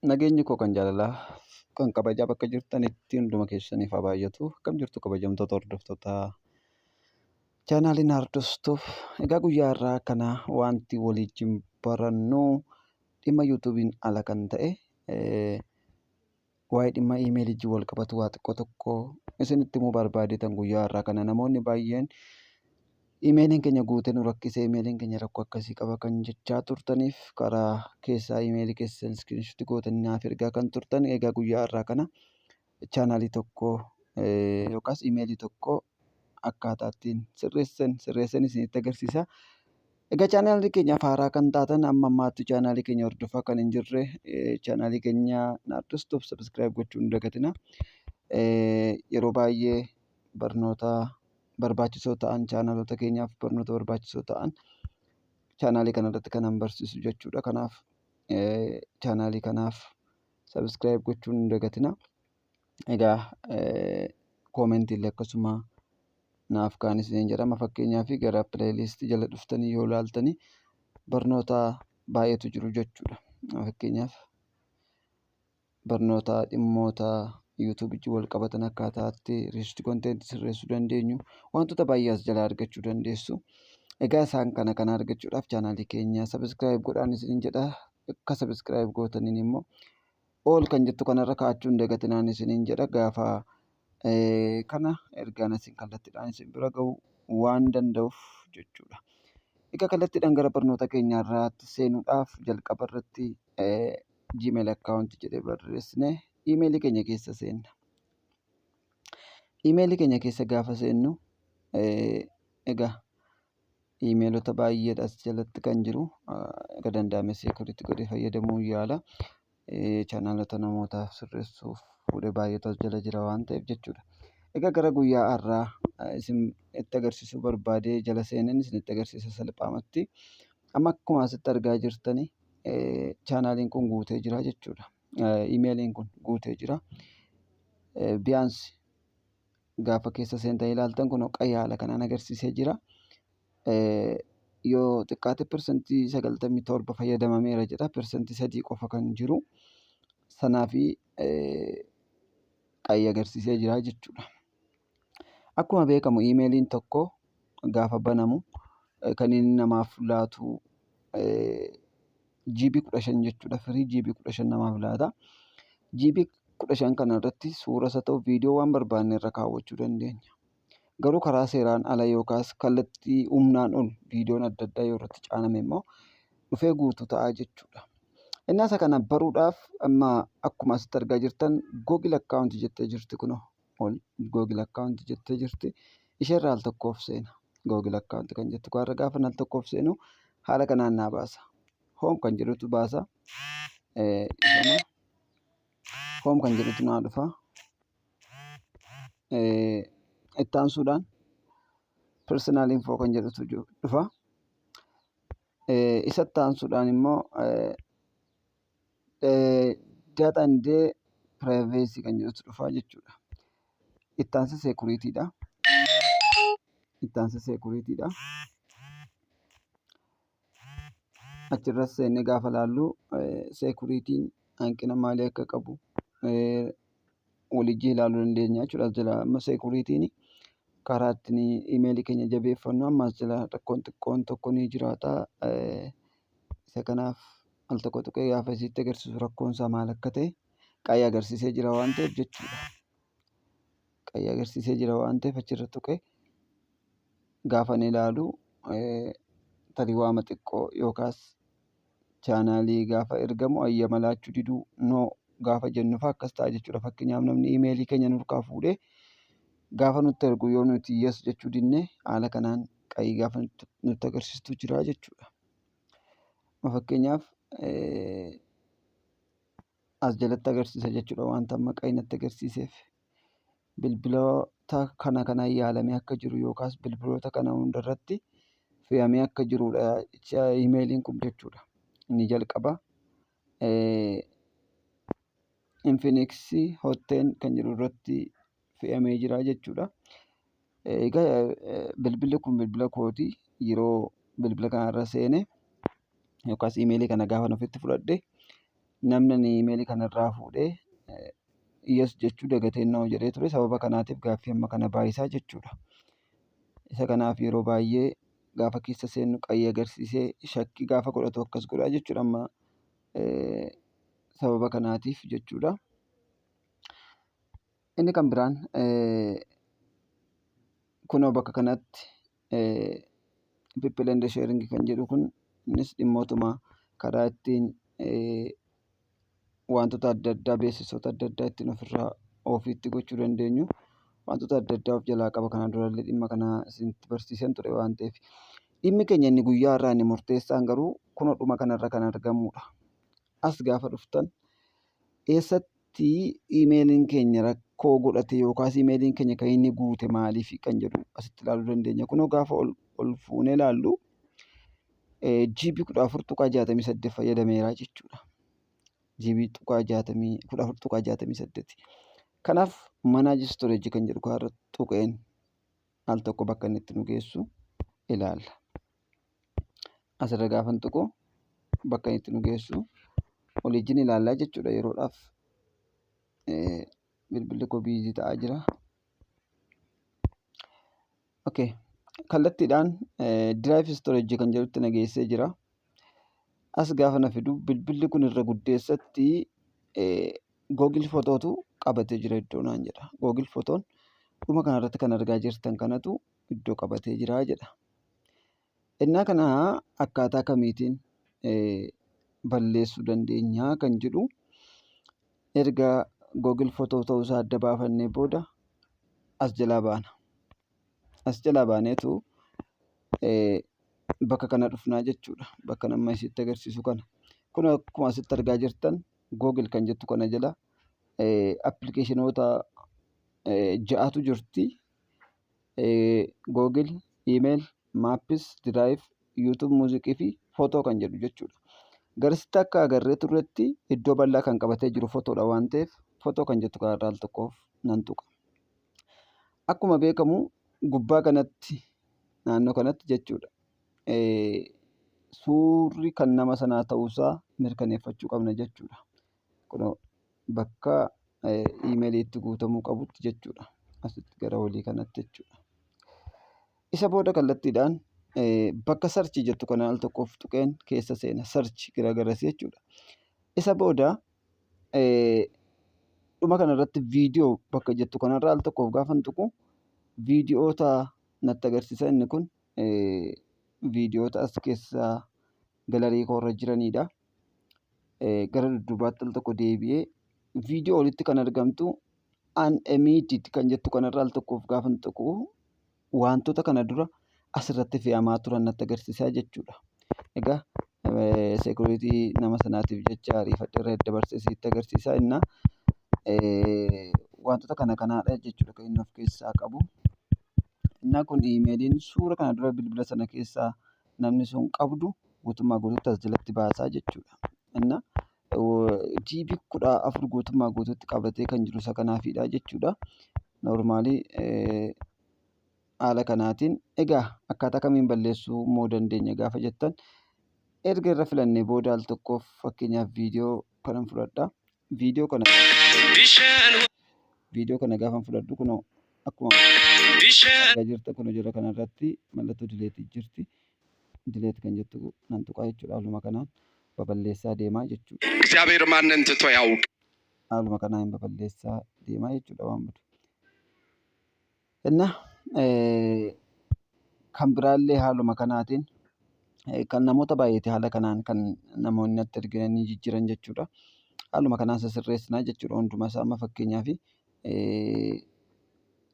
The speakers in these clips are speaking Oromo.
Nageenyi koo kan jaalalaa kan kabajaa bakka jirtanitti hunduma keessaniif haa baay'atu. Akkam jirtu kabajamtoota hordoftoota chaanaalii Naardostuuf. Egaa guyyaa har'aa kana wanti waliin barannu dhimma YouTubeiin ala kan ta'e, waa'ee dhimma iimeelii wal qabatu waa xiqqoo tokko isinitti himuu barbaadeetan guyyaa har'aa kana. Namoonni baay'een iimeeliin keenya guutee nu rakkisee, iimeeliin keenya rakkoo akkasii qaba kan jechaa turtaniif, karaa keessaa iimeelii keessan screenshot gootanii naaf ergaa kan turtan, egaa guyyaa har'aa kana chaanaalii tokko yookaas iimeelii tokko akkaataa ittiin sirreessan sirreessan isinitti agarsiisa. Egaa chaanaalii keenyaaf haaraa kan taatan, amma ammaatti chaanaalii keenya hordofaa kan hin jirre, chaanaalii keenya Naardostuuf subscribe gochuu hin dagatina. Yeroo baay'ee barnoota barbaachisoo ta'an, chaanaalota keenyaaf barnoota barbaachisoo ta'an chaanaalii kanarratti kanan barsiisu jechuudha. Kanaaf chaanaalii kanaaf subscribe gochuu hin dagatina. Egaa commentii illee akkasuma naaf kaan isiniin jedhama. Fakkeenyaaf gara playlistii jala dhuftanii yoo ilaaltanii barnoota baay'eetu jiru jechuudha. Fakkeenyaaf barnoota dhimmoota YouTubeichi wal qabatan, akkaataa itti reused contentii sirreessuu dandeenyu, wantoota baay'ee as jalaa argachuu dandeessu. Egaa isaan kana kana argachuudhaaf chaanaalii keenya subscribe godhaan isiniin jedha. Akka subscribe gootaniin immoo all kan jettu kanarra kaa'achuu hin dagatinaan isiniin jedha. Gaafa kana ergaan isin kallattiidhaan isin bira ga'uu waan danda'uuf jechuudha. Egaa kallattiidhaan gara barnoota keenyaarraatti seenuudhaaf jalqaba irratti Gmail account jedhee barreessine iimeelii keenya keessa seenna. Iimeelii keenya keessa gaafa seennu, egaa iimeelota baay'eedha as jalatti kan jiru. Akka danda'ame security godhee fayyadamuu yaala. Chaanaalota namootaaf sirreessuuf fuudhee baay'eetu as jala jira waan ta'eef jechuudha. Egaa gara guyyaa har'aa isin itti agarsiisuu barbaadee jala seeneen isinitti agarsiisa salphaamatti. Amma akkuma asitti argaa jirtani chaanaaliin kun guutee jira jechuudha. Iimeeliin kun guutee jira. Biyaansi gaafa keessa seentanii ilaaltan kun qayya haala kanaan agarsiisee jira. Yoo xiqqaate 97% fayyadamameera jedha. 3% qofa kan jiru. Sanaafi qayya agarsiisee jira jechuudha. Akkuma beekamu iimeeliin tokko gaafa banamu kan inni namaaf laatu GB 15 jechuudha. Free GB 15 namaaf laata. GB 15 kana irratti suuras haa ta'u viidiyoo waan barbaanne irra kaawwachuu dandeenya. Garuu karaa seeraan ala yookaas kallattii humnaan ol viidiyoon adda addaa yoo irratti caaname immoo dhufee guutuu ta'a jechuudha. Innaa isa kana baruudhaaf amma akkuma asitti argaa jirtan Google account jettee jirti, kunoo ol Google account jettee jirti. Isheerraa al tokkoof seena. Google account kan jettu kaarra gaafa al tokkoof seenu haala kanaan naa baasa. Home kan jedhutu baasa. Home kan jedhutu naa dhufa. Itti aansuudhaan personal info kan jedhutu dhufa. Isatti aansuudhaan immoo data and privacy kan jedhutu dhufa jechuudha. Itti aansee securitydha. Itti aansee securitydha. Achirras seennee gaafa ilaallu securityn hanqina maalii akka qabu waliin ilaaluu dandeenya jechuudha. As jala amma securityn karaa ittiin iimeelii keenya jabeeffannu amma as jala rakkoon xiqqoon tokko ni jiraata. Isa kanaaf al tokko tuqee gaafa isitti agarsiisu rakkoon isaa maal akka ta'e qayya agarsiisee jira waan ta'eef jechuudha. Qayya agarsiisee jira waan ta'eef achirra tuqee gaafa inni ilaalu tarii waama xiqqoo yookaas chaanaalii gaafa ergamu hayyama laachuu diduu, no gaafa jennu fa'a akkas ta'a jechuudha. Fakkeenyaaf namni iimeelii keenya nurkaa fuudhee gaafa nutti ergu yoo nuti yes jechuu dinne haala kanaan qayyi gaafa nutti agarsiistu jira jechuudha. Fakkeenyaaf as jalatti agarsiisa jechuudha wanta amma qayyi natti agarsiiseef. Bilbiloota kana kanaan yaalamee akka jiru yookaas bilbiloota kana hundarratti fe'amee akka jirudha iimeeliin kun jechuudha. Inni jalqaba Infinix Hot 10 kan jedhu irratti fe'amee jira jechuudha. Egaa bilbilli kun bilbila kooti. Yeroo bilbila kanarra seene yookaas iimeelii kana gaafa ofitti fudhadhe Namni ani iimeelii kanarraa fuudhee yes jechuu dagatee noo jedhee ture, sababa kanaatiif gaaffii amma kana baay'isaa jechuudha. Isa kanaaf yeroo baay'ee gaafa keessa seennu qayyii agarsiisee shakkii gaafa godhatu akkas godhaa jechuudha, amma sababa kanaatiif jechuudha. Inni kan biraan kunoo bakka kanatti people and sharing kan jedhu kun, innis dhimmootuma karaa ittiin wantoota adda addaa, beeksisoota adda addaa ittiin ofirraa ofiitti gochuu dandeenyu, wantoota adda addaa of jalaa qaba. Kana durallee dhimma kana isinitti barsiisan ture waan ta'eef. Dhimmi keenya inni guyyaa irraa inni murteessaan garuu kunoo dhuma kanarra kan argamudha. As gaafa dhuftan eessatti iimeeliin keenya rakkoo godhate yookaas iimeeliin keenya kan inni guute maaliif kan jedhu asitti ilaaluu dandeenya. Kunoo gaafa ol fuunee ilaallu GB 14.68 fayyadameera jechuudha. GB 14.68. Kanaaf manage storage kan jedhu kanarra tuqeen al tokko bakka inni itti nu geessu ilaalla. Asirra gaafan tuqu bakka inni itti nu geessu waliijin ilaallaa jechuudha yeroodhaaf. Bilbilli koo busy ta'aa jira. Okay. Kallattiidhaan drive storage kan jedhutti na geessee jira. As gaafa na fidu bilbilli kun irra guddeessatti Google Photootu qabatee jira iddoo naan jedha. Google Photoon dhuma kanarratti kan argaa jirtan kanatu iddoo qabatee jira jedha. Innaa kana akkaataa kamiitiin balleessuu dandeenya kan jedhu, erga Google Photo ta'uusaa adda baafannee booda as jalaa baana. As jalaa baaneetu bakka kana dhufnaa jechuudha. Bakka nama isitti agarsiisu kana. Kun akkuma asitti argaa jirtan Google kan jettu kana jala appilikeeshinoota ja'atu jirti. Google, Email, Maps, Drive, YouTube Music fi Photo kan jedhu jechuudha. Garasitti akka agarree turretti iddoo bal'aa kan qabatee jiru fotoodha waan ta'eef, photo kan jettu kanarraa al tokkoof nan tuqa. Akkuma beekamu gubbaa kanatti, naannoo kanatti jechuudha, suurri kan nama sanaa ta'uusaa mirkaneeffachuu qabna jechuudha. Kunoo bakka iimeelii itti guutamuu qabutti jechuudha. Asitti gara olii kanatti jechuudha. Isa booda kallattiidhaan bakka search jettu kana al tokkoof tuqeen keessa seena. Search gara garasii jechuudha. Isa booda dhuma kanarratti viidiyoo bakka jettu kanarra al tokkoof gaafan tuqu viidiyoota natti agarsiisa. Inni kun viidiyoota as keessa gallery koorra jiranidha. Gara dudduubaatti al tokko deebi'ee viidiyoo olitti kan argamtu unlimited kan jettu kanarra al tokkoof gaafan tuqu wantoota kana dura asirratti fe'amaa turan natti agarsiisa jechuudha. Egaa security nama sanaatiif jecha ariifadhee irra dabarsee sitti agarsiisa. Innaa wantoota kana kanaadha jechuudha kan inni of keessaa qabu. Innaa kun iimeeliin suura kana dura bilbila sana keessaa namni sun qabdu guutummaa guutuutti as jalatti baasaa jechuudha. Innaa GB 14 guutummaa guutuutti qabatee kan jiru isa kanaafidha jechuudha. Normally haala kanaatiin egaa akkaataa kamiin balleessuu immoo dandeenya gaafa jettan, erga irra filannee booda al tokkoof fakkeenyaaf viidiyoo kanan fudhadha. Viidiyoo kana gaafa fudhadhu kunoo akkuma argaa jirtan kunoo jala kanarratti mallattoo delete jirti. Delete kan jettu nan tuqaa jechuudha. Haaluma kanaan baballeessaa deemaa jechuudha. እግዚአብሔር ማንን ትቶ ያውቅ? Haaluma kanaan baballeessaa deemaa jechuudha waan badu. Inna kan biraallee haaluma kanaatiin kan namoota baay'eeti haala kanaan kan namoonni natti erganii jijjiiran jechuudha. Haaluma kanaan sirreessinaa jechuudha hunduma isaa. Amma fakkeenyaaf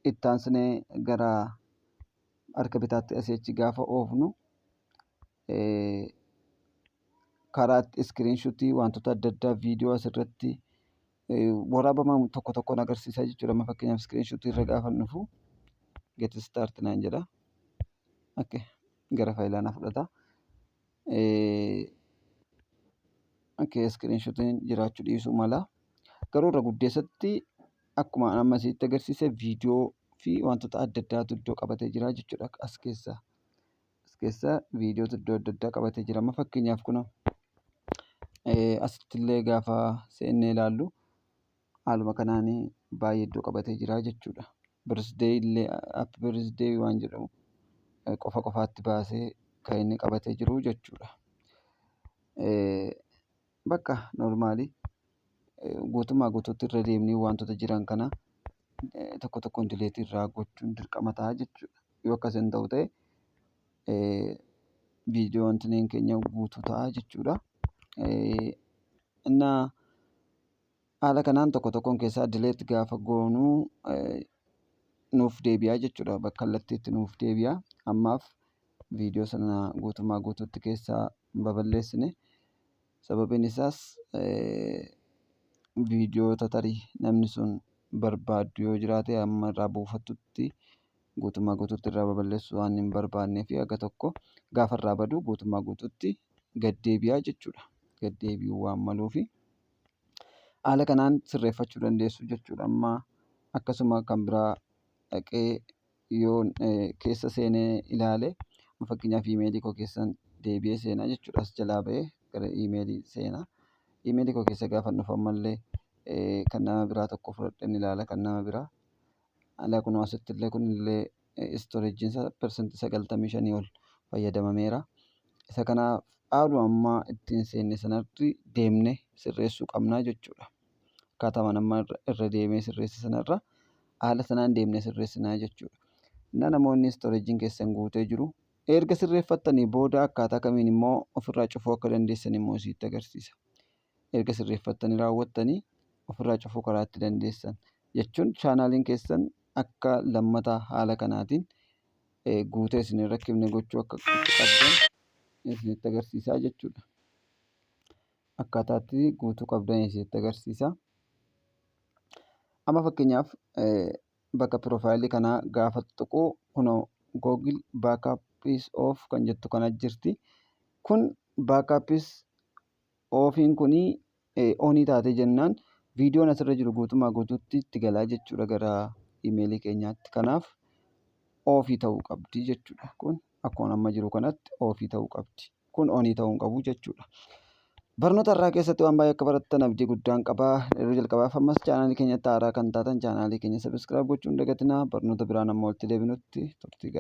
itti aansinee gara harka bitaatti asii achi gaafa oofnu karaa screenshot wantoota adda addaa viidiyoo asirratti waraabaman tokko tokkoon agarsiisaa jechuudha. Amma fakkeenyaaf screenshot irra gaafa dhufu get start naan jedha. Okay. Gara faayilaa na fudhata. Okay, screenshotiin jiraachuu dhiisuu mala. Garuu irra guddeessatti akkuma amma asitti agarsiise viidiyoo fi wantoota adda addaatu iddoo qabatee jira jechuudha as keessa. As keessa viidiyootu iddoo adda addaa qabatee jira. Amma fakkeenyaaf kunoo Asittillee gaafa seennee ilaallu haaluma kanaan baay'ee iddoo qabatee jira jechuudha. Birthday illee, happy birthday waan jedhamu qofa qofaatti baasee kan inni qabatee jiru jechuudha. Bakka normal guutummaa guutuutti irra deemnee wantoota jiran kana tokko tokkoon delete irraa gochuun dirqama ta'a jechuudha. Yoo akkas hin ta'u ta'e, viidiyoon keenya guutuu ta'a jechuudha. Innaa haala kanaan tokko tokkoon keessaa delete gaafa goonuu nuuf deebi'a jechuudha. Bakka kallattiitti nuuf deebi'a. Ammaaf viidiyoo sana guutummaa guutuutti keessaa hin baballeessine. Sababiin isaas, viidiyoota tarii namni sun barbaaddu yoo jiraate amma irraa buufattutti guutummaa guutuutti irraa baballeessuu waan hin barbaannee fi haga tokko gaafa irraa badu guutummaa guutuutti gad deebi'a jechuudha. Gad deebi'uu waan maluufi haala kanaan sirreeffachuu dandeessu jechuudha. Amma akkasuma kan biraa dhaqee yoon keessa seenee ilaale, fakkeenyaaf iimeelii koo keessan deebi'ee seenaa jechuudha. As jalaa ba'ee gara iimeelii seenaa. Iimeelii koo keessa gaafa dhufu ammallee kan nama biraa tokko fudhadheen ilaala, kan nama biraa. Haala kun asitti illee kunillee storageiin isaa 95% ol fayyadamameera. Isa kanaaf haaluma ammaa ittiin seenne sanatti deemnee sirreessuu qabnaa jechuudha. Akkaataa amma irra deemee sirreesse sanarra haala sanaan deemnee sirreessinaa jechuudha. Innaa namoonni storageiin keessan guutee jiru, erga sirreeffattanii booda akkaataa kamiin immoo ofirraa cufuu akka dandeessan immoo isitti agarsiisa. Erga sirreeffattanii raawwattanii ofirraa cufuu karaa itti dandeessan jechuun chaanaaliin keessan akka lammataa haala kanaatiin guutee isin hin rakkifne gochuu akka itti qabdan isinitti agarsiisaa jechuudha. Akkaataatti guutuu qabdan isinitti agarsiisa. Amma fakkeenyaaf bakka profile kanaa gaafa tuqu, kunoo "Google backup is off" kan jettu kana jirti. Kun backup is offiin kunii on taatee jennaan, viidiyoon asirra jiru guutummaa guutuutti itti galaa jechuudha gara iimeelii keenyaatti. Kanaaf off ta'uu qabdi jechuudha. Kun akkuma amma jiru kanatti off ta'uu qabdi. Kun on ta'uu hin qabu jechuudha. Barnoota irraa keessatti waan baay'ee akka barattan abdii guddaan qaba. Yeroo jalqabaaf ammas chaanaalii keenyatti haaraa kan taatan, chaanaalii keenya subscribe gochuu hin dagatinaa. Barnoota biraan amma walitti deebinutti turtii gaarii.